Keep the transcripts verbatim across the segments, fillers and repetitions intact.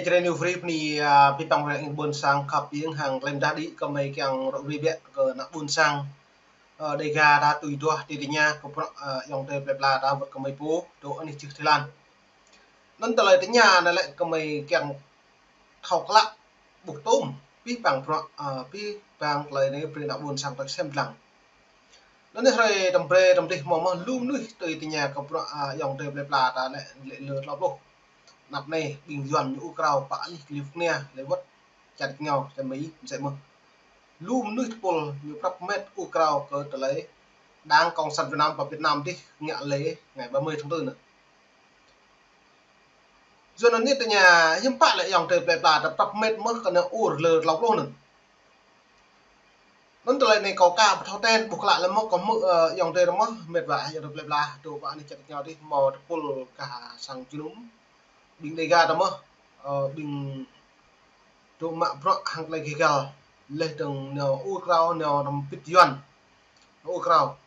Čơđai ñu free pơ anai, a, pih păng ră anai ƀôn sang khăp iăng hăng klem dah đĭ kơmơi kiăng ră ruai biă kơ ană ƀôn sang. Ơ, Dêga ta tui duah tui tơña kơ bruă, ơ, ayŏng adơi plơi pla ta wơ̆t kơmơi pô, dŏ anih čư̆ Thái Lan. Anŭn tơlơi tơña anai lĕ kơmơi kiăng thâo klă ƀuh tôm, pih păng bruă, ơ, pih păng tơlơi anai brơi ană ƀôn sang ta sem lăng. Anŭn anai hrơi tơm brơi tơm dih hmâo mơ̆ lu mơnuih tui tơña kơ bruă, a, ayŏng adơi plơi pla ta lĕ, lĕ lơ tlâo pluh. Anăp anai ƀing Yuan ñu ur krao pơ anih California, lĕ wơ̆t čar Êngao, čar Mi, mơsĕ mơ̆n. Lu mơnuih tơpul ñu prăp met ur krao kơ tơlơi Đảng Cộng sản Việt Nam pơ Việt Nam dih ngă lễ ngày ba mươi tháng tư anŭn. Yua anŭn anai tơña hiư̆m pă lĕ ayŏng adơi plơi pla ta prăp met mơ̆ kơ anai ur lơ tlâo pluh anŭn. Anŭn tơlơi anai kâo aka pơthâo ten ƀuh klă lĕ mơ̆ kơ hmư̆, ơ, ayŏng adơi ta mơ̆, met wa ayŏng adơi plơi pla, dŏ pơ anih čar Êngao dih hmâo tơpul kah sang jơnum ƀing Dêga ta mơ̆, ơ, ƀing dŏ mă bruă hăng tơlơi gêh gal, laih dơ̆ng nao ur krao, nao răm pĭt Yuan, nao ur krao.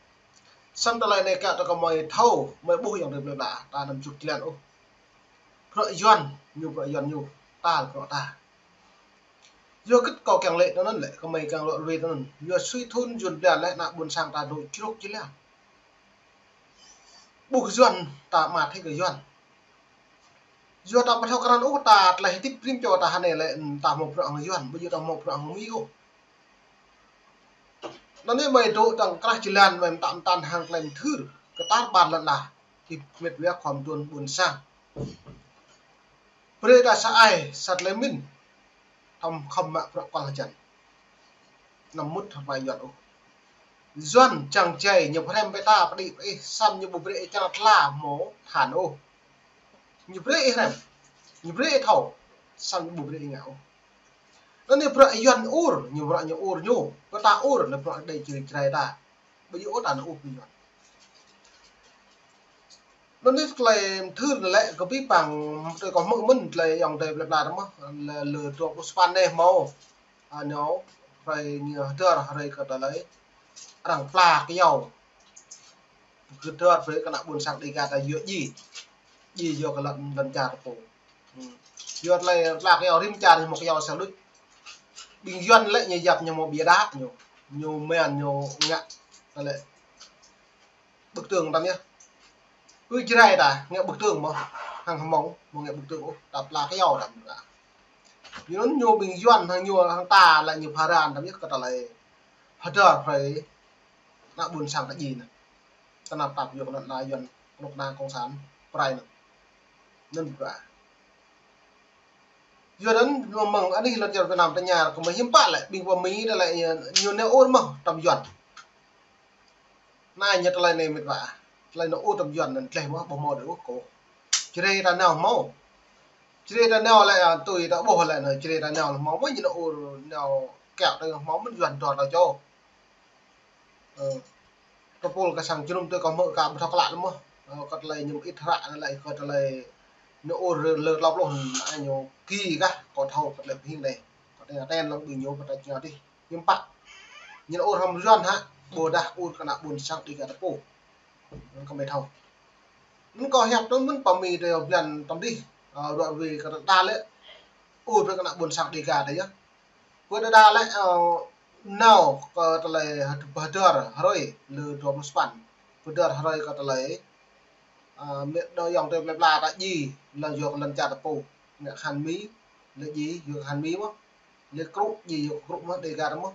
Samơ̆ tơlơi anai kơ ta kơmơi thâo, kơmơi ƀuh ayŏng adơi plơi pla, ta anăm čŭt jơlan ôh. Bruă Yuan ñu, bruă Yuan ñu, ta bruă ta. Yua hơget kâo kiăng lĕ tui anŭn lĕ, kơmơi kiăng ră ruai tui anŭn. Yua sui thŭn Yuan blan lĕ ană ƀôn sang ta dŏ čruk jơlan. Ƀuh Yuan ta mă thâo kơ Yuan. Yua ta pơthâo krăn ôh ta tơlơi hơdip rĭm čô ta hơnai lĕ ta hmâo bruă hăng Yuan, ƀu djơ̆ ta hmâo bruă hăng Mi ôh. Anŭn anai mơi dŏ tơ̆ng krah jơlan mơi mơtă mơtăn hăng tơlơi mơthưr kơ tar ƀar lŏn ala. Kơ met wa khŏm tuan ƀôn sang. Brơi ta sa ai, sa tơlơi mĭn. Tơm khŏm mă bruă kual hơjăn. Anăm mŭt hăng tơlơi Yuan ôh. Yuan čang jai ñu pơhrăm brơi ta pơđĭ pơih, samơ̆ ñu ƀu brơi ih čang tla hmâo than ôh. Ñu brơi ih hrăm. Ñu brơi ih thâo. Samơ̆ ñu ƀu brơi ih ngă ôh. Anŭn anai bruă Yuan ur, ñu bruă ñu ur ñu. Kơ ta ur, lĕ bruă đe čri črai ta. Ƀu djơ̆ ôh ta nao ur kơ Yuan. Anŭn anai tơlơi mơthưr anai lĕ kơ pih păng tui kâo hmư̆ mơ̆n tơlơi ayŏng adơi plơi pla ta mơ̆, lơ, lơ dua pluh sapăn anai hmâo. Anŏ, hrơi ñu hơdơr, hrơi kơ tơlơi arăng pla kơyâo. Hơdơr brơi kơ ană ƀôn sang Dêga ta yua djai. Djai yua kơ lŏn, lŏn čar ta pô. Hmm. Yua tơlơi pla kơyâo rĭm čar ñu hmâo kơyâo sa luč. Ƀing Yuan lĕ ñu yap ñu hmâo bia đak ñu. Ñu mơ̆n ñu ngă tơlơi bức tường tăm yơh. Ư Jrai ta ngă bức tường mơ̆, hăng hmâo, hmâo ngă bức tường ôh, ta pla kơyâo tăm ta. Ñu anŭn ñu ƀing Yuan hăng ñu hăng ta lĕ ñu pha ran tăm yơh kơ tơlơi hơdơr hrơi ană ƀôn sang ta djai anŭn. Tơnap tap yua kơ anŭn ană Yuan, kơnuk kơna cộng sản, prai anŭn. Anŭn bruă. Yua anŭn mơ̆ng anih lŏn čar Việt Nam tơña kơ mơi hiư̆m pă lĕ, ƀing pơ Mi ta lĕ ñu nao ur mơ̆ tăm Yuan. Anai ñu tơlơi anai met wa. Tơlơi nao ur tăm Yuan anŭn tlaih mơ̆ ƀu hmâo đơi ôh kâo. Jrai ta nao hmâo. Jrai ta nao lĕ, a, tui ta ƀuh lĕ anŭn, Jrai ta nao hmâo mơ̆ ñu nao ur nao kiaŏ ta hmâo mơ̆n Yuan dŏ ta čô. Ơ, tơpul kơ sang jơnum tui kâo hmư̆ aka pơthâo klă lĕ mơ̆. Ơ, kơ tơlơi ñu mơit hră anai lĕ, kơ tơlơi nao ur lơ tlâo pluh anai ñu ki kah, kâo thâo kơ tơlơi pơhing anai. Kâo tơña ten lăng ƀing ñu pơtă čơñao dih. Hiư̆m pă. Ñu nao ur hăng Yuan hă, ƀôdah ur kơ ană ƀôn sang Dêga ta pô. Anŭn kơmơi thâo. Anŭn kâo hiăp tui mơ̆n pơ Mi tui blan tăm dih, ơ, ră ruai kơ đa lĕ. Ur brơi kơ ană ƀôn sang Dêga ta yơh. Pơ đa đa lĕ, ơ, nao kơ tơlơi hơdơr hrơi lơ dua pluh sapăn. Hơdơr hrơi kơ tơlơi, ơ, met wa ayŏng adơi plơi pla ta djai, lŏn yua kơ lŏn čar ta pô. Ngă khan Mi, lĕ djai yua kơ khan Mi mơ̆. Lĕ krŭ, djai yua kơ krŭ mơ̆, Dêga ta mơ̆.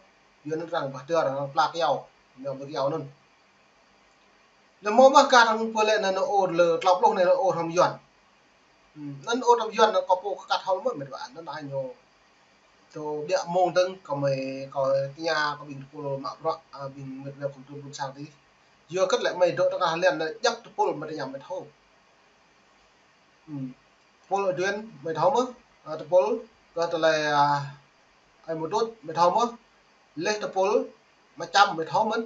Yua anŭn arăng pơhơdơr, arăng pla kơyâo. Nao pla kơyâo anŭn. Lĕ hmâo mơ̆ kah arăng pơlĕ anŭn nao ur lơ tlâo pluh anai nao ur hăng Yuan. Hmm, anŭn ur hăng Yuan anŭn kâo pô kơ kăt hŏl mơ̆ met wa, anŭn anai ñu. Tơ biă mông dơ̆ng kơmơi kâo tơña kơ ƀing tơpul mă bruă, a, ƀing met wa kơ tơpul ƀôn sang dih. Yua hơget lĕ mơi dŏ tơngah lŏn anai djăp tơpul mơi tơña mơi thâo. Hmm. Tơpul Duen mơi thâo mơ̆, a, tơpul kơ tơlơi, a, ai mơdut mơi thâo mơ̆, laih tơpul mơčăm mơi thâo mơ̆n.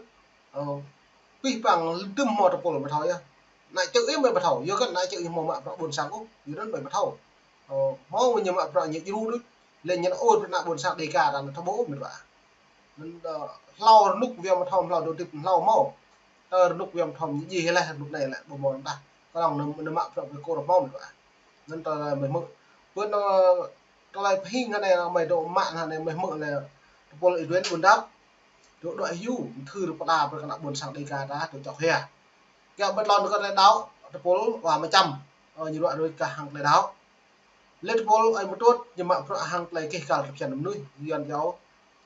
Ơ, pih păng lơdum hmâo tơpul mơi thâo yơh. Ană čư̆ ih mơi ƀu thâo, yua kơ ană čư̆ ih hmâo mă bruă ƀôn sang ôh, yua anŭn mơi ƀu thâo. Ơ, hmâo ñu mă bruă ñu djru đôč, laih ñu nao ur brơi ană ƀôn sang Dêga ta anŭn thâo ƀu met wa. Anŭn, ơ, hlâo rơnŭk wơ̆t mơ̆ thâo, hlâo dŏ hơdip hlâo hmâo. Tơ rơnŭk wơ̆t mơ̆ thâo ñu djai laih rơnŭk anai lĕ ƀu hmâo tah. Kơ arăng nao, nao mă bruă brơi kơ rơmâo met wa. Anŭn tơlơi mơi hmư̆. Pơ anŭn, ơ, Tơlơi pơhing anai mơi dŏ mă anai mơi hmư̆ lĕ tơpul Y Duên Ƀuôn Dap dŏ đuaĭ hyu, thư rơpa đa brơi kơ ană ƀôn sang Dêga ta dŏ čŏk hia. Kiăng ƀơi tlôn kơ tơlơi đaŏ, tơpul wa mơčăm, ơ, ñu ruă ruih kah hăng tơlơi đaŏ. Lĕ tơpul ơi mơtut, ñu mă bruă hăng tơlơi kih kal tơpă čan mơnuih, yuan iâu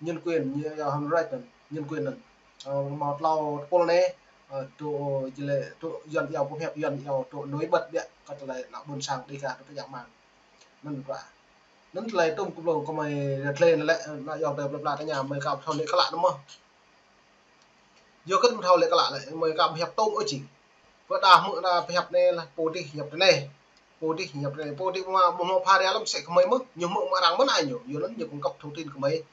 nhân quyền, ñu iâu human rights anŭn, nhân quyền anŭn. Ơ, hmâo tlâo tơpul anai, ơ, dŏ jơlĕ, dŏ yuan iâu pơhiăp, yuan iâu dŏ nui bơ̆t biă kơ tơlơi ană ƀôn sang Dêga dŏ tơjang mang. Anŭn bruă. Anŭn tơlơi tŭm kơ blung kơ mơi rơtlê anai lĕ, ană ayŏng adơi plơi pla tơña mơi ka pơthâo lĕ klă anŭn mơ̆. Yua kơ pơthâo lĕ klă lĕ, mơi ka pơhiăp tŭm ôh či. Pơ ta hmư̆ ta pơhiăp anai lah, pô dih hiăp tơ anai. Pô dih hiăp tơ anai, pô dih mă, ƀu hmâo pha ria lăm sĕ kơ mơi mơ̆, ñu hmư̆ mă arăng mơ̆n ai ñu, yua anŭn ñu cung cấp thông tin kơ mơi.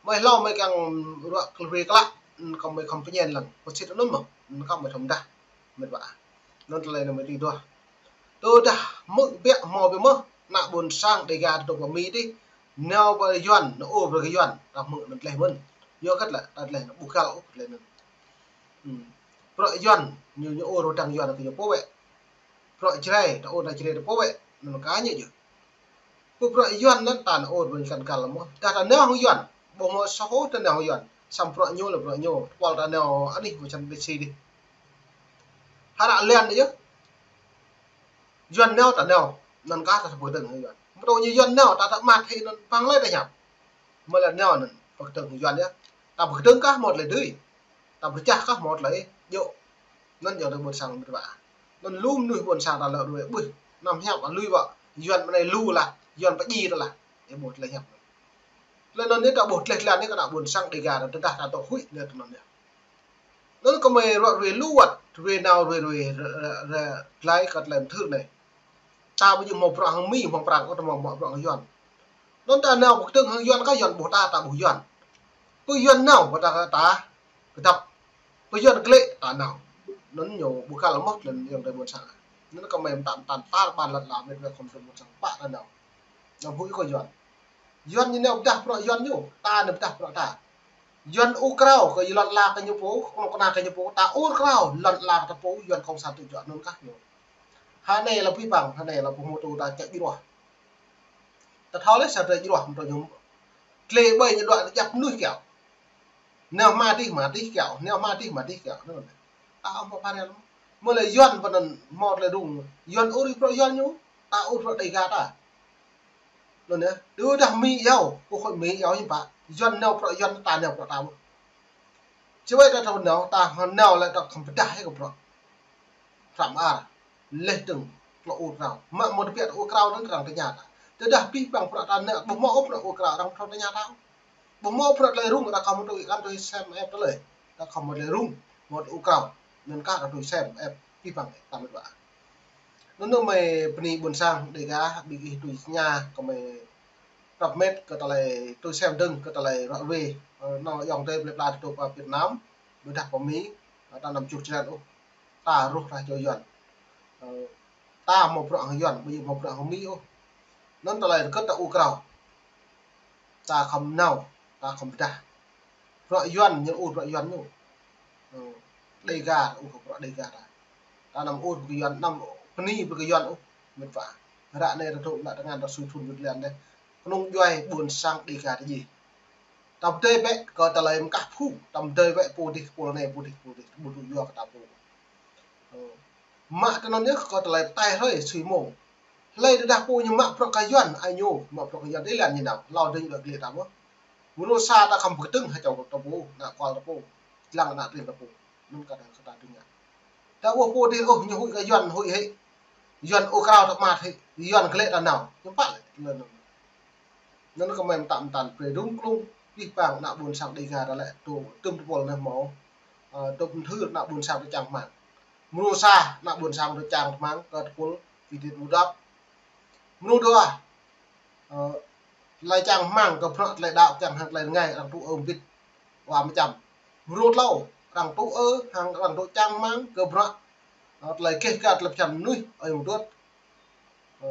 Mơi hlâo mơi kiăng ruă kơ brơi klă, kơ mơi khŏm pơñen lăng, pơsit anŭn mơ̆, kơ mơi thâo mơdah. Mĕt wa. Anŭn tơlơi anai mơi tui duah. Tơdah hmư̆ biă hmâo biă mơ̆, ană ƀôn sang Dêga dŏ pơ Mi dih, nao pơ yuan, nao ur brơi kơ yuan, ta hmư̆ anŭn tơleh mơ̆n. Yua kơ tơlơi, ta tơleh anŭn ƀu găl ôh tơlơi anŭn. Hmm. Bruă yuan, ñu, ñu ur rơdang yuan kơ ñu pô wĕ. Bruă Jrai, ta ur ta Jrai ta pô wĕ, anŭn ka ñu yơh. Pơ bruă yuan anŭn ta nao ur ƀing kăn kal mơ̆. Dah ta nao hăng yuan, ƀu hmâo soh ôh ta nao hăng yuan. Samơ̆ bruă ñu lĕ bruă ñu, tơpul ta nao anih mơ̆ čan bê si dih. Hơră lĕn yơh. Yuan nao ta nao, anŭn kah ta pơkơdơ̆ng hăng yuan. Mơ̆ tơ ñu yuan nao ta ta mă hĭ anŭn păng lĕ ta hiăp. Mơ̆ lĕ nao anŭn pơkơdơ̆ng hăng yuan yơh. Ta pơkơdơ̆ng kah hmâo tơlơi dưi. Ta pơčah kah hmâo tơlơi djơ̆. Anŭn ayŏng adơi ƀôn sang mơ̆t wa. Anŭn lu mơnuih ƀôn sang ta lĕ ruai ƀuh. Anăm hiăp lui wă. Yuan mơ̆ anai lu lah. Yuan pơjing ta lah. Ơ ƀu tơlơi hiăp. Lĕ anŭn anai ta ƀuh tơlơi tơlơi anai kơ ană ƀôn sang Dêga ta tơdah ta dŏ huĭ anai tơ anŭn anai. Anŭn kơ mơi ruă ruai lu wơ̆t, ruai nao ruai ruai rơ-, rơ-, rơ-, glai kơ tơlơi mơthưr anai. Ta ƀu djơ̆ hmâo bruă hăng Mi, hmâo prăk ôh ta hmâo bruă hăng yuan. Anŭn ta nao pơkơdơ̆ng hăng yuan kah yuan ƀuh ta, ta ƀuh yuan. Pơ yuan nao, pơ ta, ta kơdăp. Pơ yuan glĕ, ta nao. Anŭn ñu ƀu găl mơ̆ tơlơi ayŏng adơi ƀôn sang. Anŭn kơ mơi mơtam mơtam tar ƀan lăt la mĕt wa khŏm adơi ƀôn sang pă ta nao. Anăm huĭ kơ yuan. Yuan ñu nao pơdah bruă yuan ñu, ta nao pơdah bruă ta. Yuan ur krao kơ lŏn ala kơ ñu pô, kơnuk kơna kơ ñu pô, ta ur krao lŏn ala kơ ta pô, yuan kông sa tŭ juă anŭn kah ñu. Hơnai lĕ pih păng, hơnai lĕ pơhmutu ta čĕ jruah. Ta thâo lĕ sa tơlơi jruah mơ̆ tơ ñu. Tơlơi ƀai ñu đuaĭ ta djăp mơnuih kiaŏ. Nao hmua dih hmua dih kiaŏ, nao hmua dih hmua dih kiaŏ. Anŭn. Ta ƀu hmâo pha ria lăm. Mơ̆ lĕ yuan pơ anŭn hmâo tơlơi rŭng. Yuan ur bruă yuan ñu, ta ur bruă Dêga ta. Anŭn yơh, tơdah Mi iâu, quốc hội Mi iâu hiư̆m pă, yuan nao bruă yuan ta nao bruă ta mơ̆n. Či wai ta thâo nao, ta nao lĕ ta khŏm pơdah hĭ kơ bruă. Hrăm ar, leh dơ̆ng, klŏ ur krao. Mă mơ̆ tơbiă ta ur krao anŭn arăng tơña ta. Tơdah pih păng bruă ta nao, ƀu hmâo ôh bruă ur krao, arăng thâo tơña ta. Ƀu hmâo bruă tơlơi rŭng, ta khŏm tui kăn tui sem ĕp tơlơi. Ta khŏm tui tơlơi rŭng, hmâo tui ur krao. Anŭn kah ta tui sem ĕp, pih păng ĕp, ta mĕt wa. Anŭn anai mơi bơni ƀôn sang Dêga, ƀing ih tui tơña kơ mơi prăp mĕt kơ tơlơi tui sem dơ̆ng kơ tơlơi ruă ruai. Ơ, anŏ ayŏng adơi plơi pla ta dŏ pơ Việt Nam, ƀôdah pơ Mi, ơ, ta anăm čuh črăn ôh. Ta rŭh rah čô yuan. Ơ, ta hmâo bruă hăng yuan, ƀu djơ̆ hmâo bruă hăng Mi ôh. Anŭn tơlơi rơkơt ta ur krao. Ta khŏm nao, ta khŏm pơdah. Bruă yuan ñu ur bruă yuan ñu. Ơ, Dêga ur bruă Dêga ta. Ta anăm ur bruă yuan, anăm bơni bruă yuan ôh, mĕt wa. Ră anai ta dŏ mă tơngan ta sui thun mưt lĕ anai. Kơnung djuai ƀôn sang Dêga ta djai. Ta pơdơi bĕ kơ tơlơi mơkah phung, ta pơdơi bĕ pô dih pô anai, pô dih pô dih, ƀu djơ̆ yua kơ ta pô. Ơ, mă tơ anŭn yơh kơ tơlơi pơtai hrơi sui mông. Hlơi tơdah pô ñu mă bruă kơ yuan, ai ñu mă bruă kơ yuan, ih lĕ ñu nao, hlâo dơ̆ng đuaĭ glĕ ta mơ̆. Mơnuih sa ta khŏm pơkơdơ̆ng hơčâo kơ ta pô, ană kual ta pô, lăng ană tring ta pô. Anŭn kah ta, kah ta tơña. Ta ƀuh pô dih, ôh, ñu huĭ kơ yuan, huĭ hĭ. Yuan ur krao ta mă hĭ, yuan glĕ ta nao. Hiư̆m pă lĕ, lĕ anŭn. Anŭn kơ mơi mơtam mơtam brơi rŭng klŭng, pih păng ană ƀôn sang Dêga ta lĕ, tŭ, tŭm tơpul anai hmâo. Ơ, tŭm mơthưr ană ƀôn sang ta čang hmang. Mrô sa, ană ƀôn sang ta čang hmang, kơ tơpul, phi dit mơdap. Mrô dua, ơ, tơlơi čang hmang kơ bruă tơlơi đaŏ, čang hmang tơlơi rơngai, arăng tŭ ơ mbĭt wa mơčăm. Mrô tlâo, arăng tŭ ơ, hăng arăng tŭ čang hmang kơ bruă, ơ, tơlơi keh kăt tơlơi pơčan mơnuih, ơi mơdut. Ơ,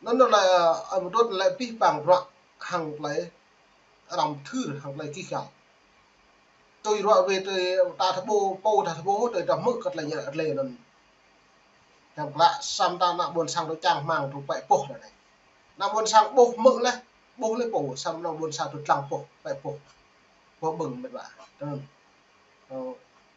anŭn lĕ, ơ, ơi mơdut lĕ pih păng bruă hăng tơlơi arăng mơthưr hăng tơlơi kih kal. Tui ruă ruai tui ta tơƀô, pô ta tơƀô, tui ta hmư̆ kơ tơlơi ñu ră tơlơi anŭn. Tơm klă samơ̆ ta ană ƀôn sang ta čang hmang tŭ pĕ pôh ră anai. Ană ƀôn sang ƀuh mơ̆ leh, ƀuh leh pô, samơ̆ ană ƀôn sang tŭ lăng pô, pĕ pô. Pô ƀơ̆ng mĕt wa. Tui, ơ,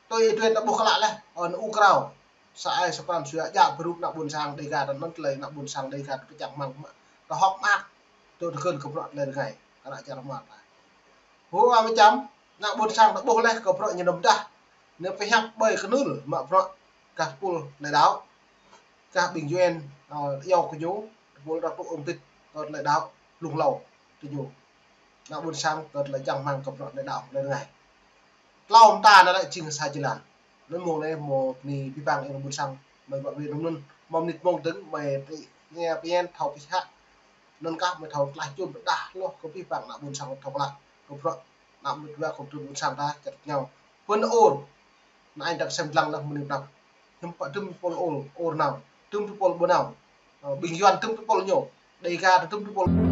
tui ih tui ta ƀuh klă leh, ơ, ană ƀôn krao. Sa ai sa pran sua jak pơrup ană ƀôn sang Dega ta anŭn tơlơi ană ƀôn sang Dega ta pơčang măng mă. Ta hŏk mă. Tui tơkơn kơ bruă tơlơi rơngai. Kơ ană čar mă ta. Hua mơčam, ană ƀôn sang ta ƀuh leh kơ bruă ñu nơm dah. Ñu pơhiăp ƀơi kơnưl mă bruă kah tơpul tơlơi đaŏ. Kah ƀing U N, ơ, iâu kơ ñu, tơpul đaŏ tŭ ôm tit, kơ tơlơi đaŏ, lung hlâo, tơ ñu. Ană ƀôn sang, kơ tơlơi čang măng kơ bruă tơlơi đaŏ, tơlơi rơngai. Tlâo mơta anŭn lĕ jing sa jơlan. Anŭn mơ̆ng anai mơ̆ bơni abih bang ih ană ƀôn sang, mơi ƀă wĭ anŭn, mơ̆ mơnit mơ̆ng dơ̆ng, mơi tơ-, tơña pơñen, thâo pơhiăp. Anŭn kah mơi thâo tlaih čun pơdah hloh kơ abih bang ană ƀôn sang thâo klă. Kơ bruă ană mơnit wa kơ bruă ƀôn sang ta čăt ñu. Pơ anŭn ôr. Anai ta sem lăng lăng mơnit năp. Hiư̆m pă dŭm tơpul ôr, ôr nao. Dŭm tơpul ƀu nao. Ơ, ƀing Yuan dŭm tơpul ñu. Dega dŭm tơpul.